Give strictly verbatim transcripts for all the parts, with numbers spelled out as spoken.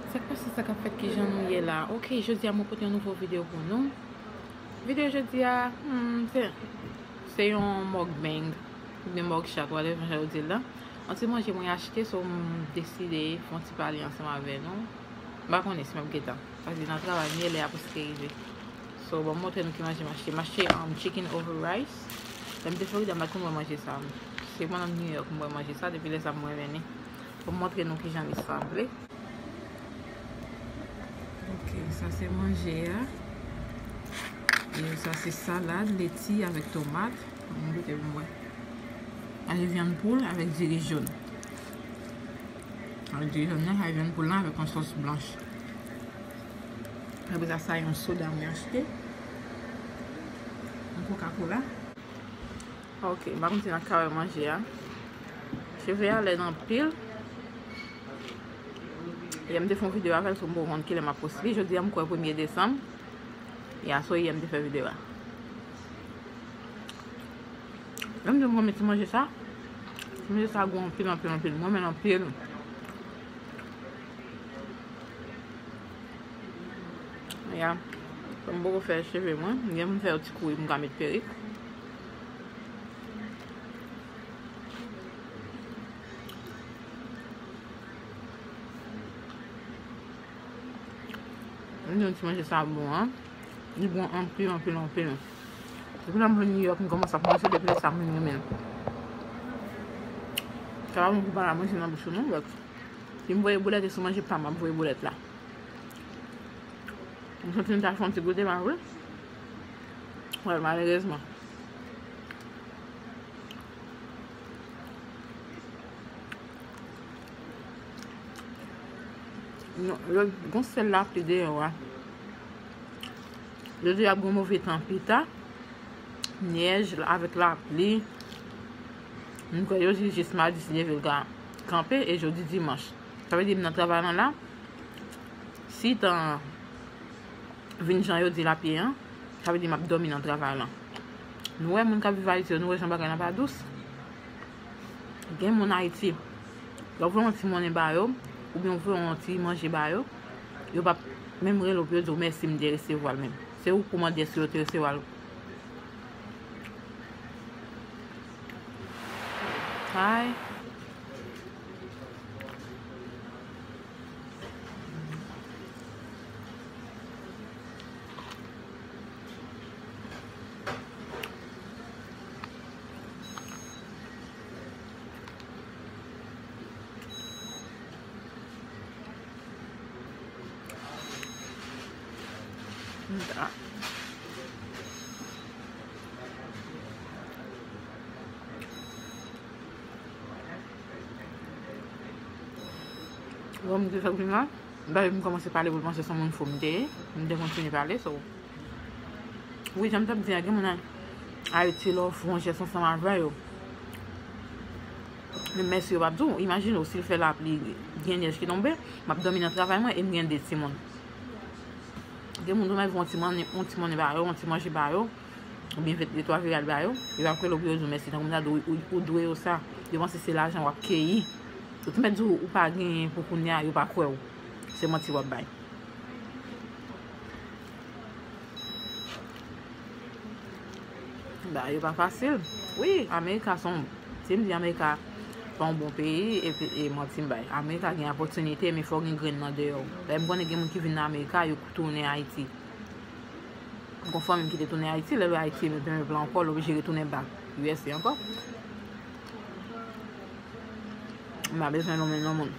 Sa k pase, sa k ap fèt, kijan nou ye la? Ok, jodi a mwen pote yon nouvo videyo pou nou. Videyo jodi a, hmm, se, se yon mukbang, oubyen mug shot, whatever jan yo di l la. Yon ti manje mwen achte, so m deside fè yon ti pale ansanm avè nou. M pa konnen si m ap gentan. Paske nan travay, m ye lè a pou se rive. So, bon, m montre nou ki manje m achte. M achte, um, chicken over rice. Lè m te Florida, m pa t konn wè manje sa. Se pandan m New York m wè manje sa, depi lè sa m renmen li. Bon, m montre nou kijan li sanble. Ok, sa se manje a. E sa se salad, leti avèk tomat. Ann goute pou m wè. Sa se vyann poul avèk diri jòn. Avèk diri jòn nan, sa se vyann poul lan avèk yon sòs blanch. Apre sa, sa yon soda mwen achte. Yon Coca-Cola. Ok, m pa konn si n ap ka wè manje a. Cheve a lèd anpil. Yè m te fè yon videyo avè l, so m poko konn kilè m ap poste li. Jodi a, m kwè premye desanm. Ya, so yè m te fè videyo a. Lè m di m renmen ti manje sa, ti manje sa gou anpil, anpil, anpil. M renmen l anpil. Ya. Kòm m poko fè cheve mwen, m gen pou m fè yon ti kouri pou m ka met perik. M di nou ti manje sa bon, an. Li bon anpil, anpil, anpil. Depi lè m vin New York, m kòmanse ap manje, depi lè sa m vin renmen l. Sa pa bon pou pa la manje nan bouch ou non, but si m voye boulèt, e sou manje pa m ap voye boulèt la. M santi m ta fè yon ti goute, pa vre? Wè, malerezman. Non, yo, gon sèl lapli deyò a. Yo di ap gon move tan pita. Nyèj avèk lapli. M kwè yo di jis madi si Dye vle l ka kanpe e jodi dimanch. Sa vle di m nan travay lan la. Si tan vin jan yo di l ap ye an, sa vle di m ap dòmi nan travay lan. Nou wè moun k ap viv Ayiti yo, nou wè jan bagay lan pa dous. Gen moun Ayiti, lè w voye yon ti monnen ba yo, oubyen w voye yon ti manje ba yo, yo p ap menm rele w pou yo di w mèsi, m te resevwa l menm. Se ou k pou mande èske yo te resevwa l. Hi. Bon, m te sot vin la, m pa vle m kòmanse pale pou l panse se yon moun fou m te ye. M te kontinye pale, so. Wi, jan m t ap di a, gen moun Ayiti lè w fè yon jès ansanm avè yo. Men mèsi yo p ap di w. Imajine w, si l fè lapli, gen nyèj ki tonbe, m ap dòmi nan travay mwen e m gen de timoun. Gen moun tou mèt voye yon ti monnen, yon ti monnen ba yo, yon ti manje ba yo. Oubyen fè de twa veyal ba yo, yo ap rele w pou yo di w mèsi, tankou m ta di w, ou, ou dwe yo sa. Yo panse se lajan w ap keyi. Yo te mèt di w ou pa genyen pou kounye a, yo pa kwè w. Se manti w ap bay. Bagay yo pa fasil. Wi, Amerika se yon, si m di Amerika pa yon bon peyi, e, e manti m bay. Amerika gen opòtinite, men fò w gen grenn nan deyò w. Dayè, m konnen gen moun ki vin nan Amerika, yo tounen Ayiti. Gon fanmi m ki te tounen Ayiti, lè l wè Ayiti e mete men plen ankò, l oblije retounen back U S A ankò. M pa bezwen nonmen non moun.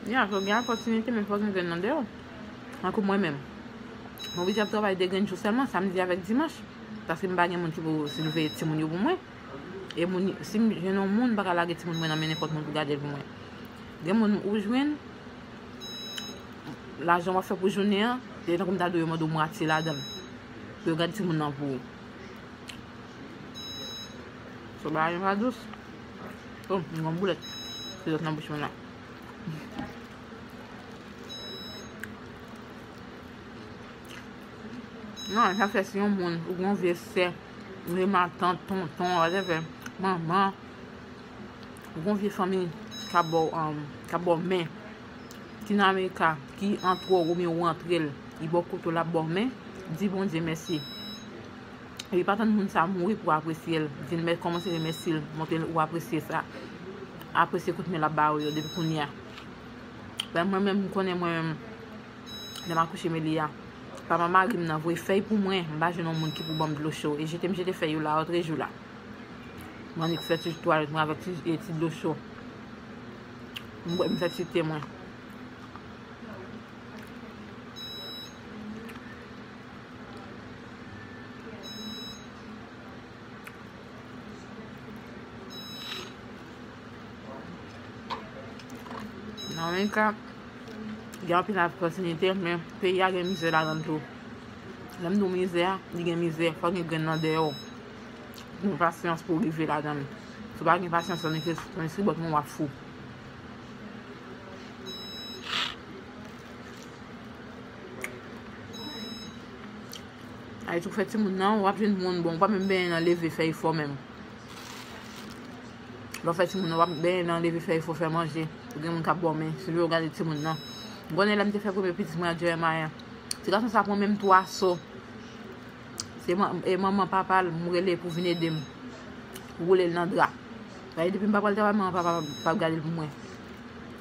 Ya, fò gen opòtinite, men fò gen grenn nan deyò. Tankou mwen menm. Mwen oblije ap travay de grenn jou sèlman, samdi avèk dimanch. Paske m pa gen moun ki pou silveye timoun yo pou mwen. E moun, si m jwenn yon moun, m pa ka lage timoun mwen nan men nenpòt moun pou gade l pou mwen. Gen moun ou jwenn, lajan w ap fè pou jounen an, se tankou m ta di w yo mande w mwatye ladan l. Pou yo gade timoun nan pou ou. So, bagay yo pa dous. Oh, m gon boulèt ki sot nan bouch mwen la. Non, sa fè si yon moun, ou gon vye sè, ou gen matant, tonton, whatever, manman, ou gon vye fanmi, k ap ba w, um, k ap ba w men. Ki nan Amerika, ki antre w oubyen ou antre l, li ba w kote w, l ap ba w men, di Bondye mèsi. Epi pa tann moun sa mouri pou w apresye l. Vin mè-, kòmanse remèsye l, montre l ou apresye sa. Apresye kout men l ap ba ou yo depi kounye a. Ben, mwen menm, m konnen mwen menm, lè m akouche Melia, papa mari m nan voye fèy pou mwen, m pa jwenn yon moun ki pou ban m dlo cho. E jete m jete fèy yo la, lòtrejou la. Mwen annik fè ti twalèt mwen avèk ti, e ti dlo cho. M bwè, m fè ti te mwen. Nan men ka, gen anpil opòtinite, men peyi a gen mizè ladan l tou. Lè m di w mizè a, li gen mizè, fò gen grenn nan dèyè w. Gen pasyans pou w rive ladan l. Si w pa gen pasyans, tandis ke, tandis ke bòt mwen w ap fou. Ayiti, ou fè timoun nan, w ap jwenn moun bon, ou pa menm benyen nan leve fè efò menm. Lè w fè timoun nan, w ap benyen nan leve fè efò fè manje. Ou gen moun k ap ba w men, se yo gade timoun nan. M konnen lè m te fè premye pitit mwen ak Jeremiah, ti gason sa pran menm twa so. Se man-, e manman papa l, m rele pou vin ede m woule l nan dra. Paske depi m pa pral travay, manman papa p ap gade l pou mwen.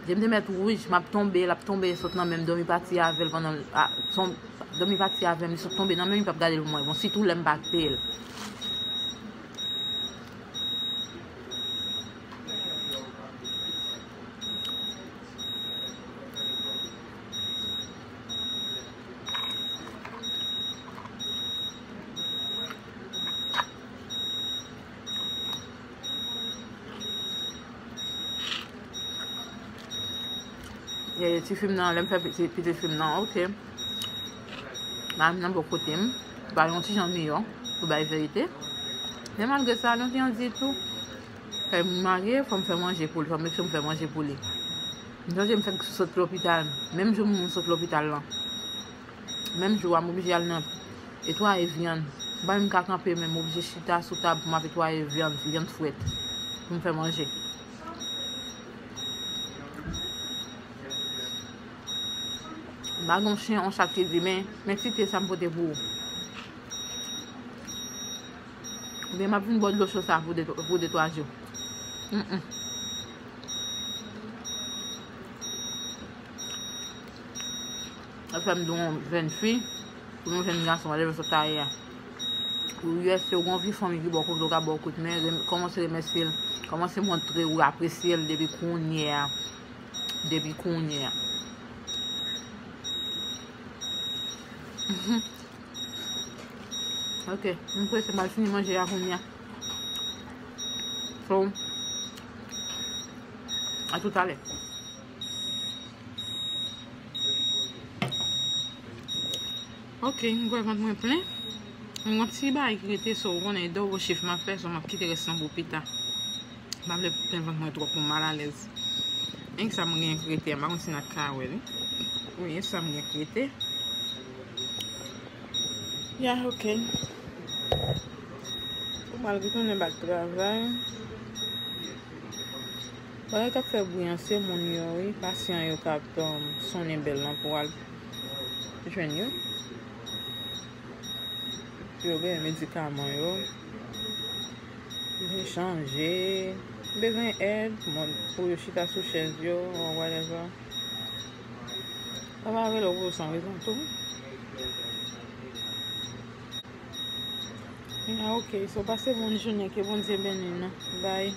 Je m te mèt wouj, m ap tonbe, l ap tonbe, sot nan men m, dòmi pati avè l pandan, a, ton-, dòmi pati avè m, li sot tonbe nan men m, li p ap gade l pou mwen. Bon, sitou lè m pa peye l. E, ti fi m nan, lè m fè piti, pitit fi m nan, ok. Mari m nan bò kote m, ba yon ti jan miyò, pou bay verite. Men malgre sa, nou te ann di tou. Fè m marye, fò m fè manje pou li, fò m make sure m fè manje pou li. M sonje m fèk sot lopital, menm jou m sot lopital lan. Menm jou a, m oblije al nan etwaye vyann. M pa menm ka kanpe, men m oblije chita sou tab pou m ap etwaye vyann, vyann frèt, pou m fè manje. M pa gen yon chen, yon chat ki di, "Men, men ti te sa m pote pou ou." Oubyen m ap vin bò dlo cho sa pou de, pou de twa jou. Mm, mm. Sa fè m di yon jèn fi, pou yon jèn gason, whatever sa ta ye a. Ou U S A, ou gon vye fanmi ki bò kote w, ka bò kout men, rem-, kòmanse remèsye l, kòmanse montre ou apresye l depi kounye a. Depi kounye a. Ok, m prese, m al fini manje a kounye a. So, a toutalè. Ok, m kwè vant mwen plen. M gon ti bagay ki rete, so, ou konnen, double shift m ap fè, so, m ap kite rès lan pou pita. M pa vle plen vant mwen twòp pou m malalèz. Enk sa m gen k rete, m pa konn si n ap ka wè li. Wi, e sa m gen k rete. Ya, ok. Pou m al retounen bak travay. Bagay k ap fè bri an, se moun yo, wi. Pasyan yo k ap, um, sonnen bèl lan pou al jwenn yo. Pou yo genyen medikaman yo. Bezwen chanje. Bezwen èd. Moun, pou yo chita sou chèz yo, or whatever. Sa pa rele w pou san rezon tou. Ya, ok. So, pase bòn jounen. Ke Bondye beni nou. Bye.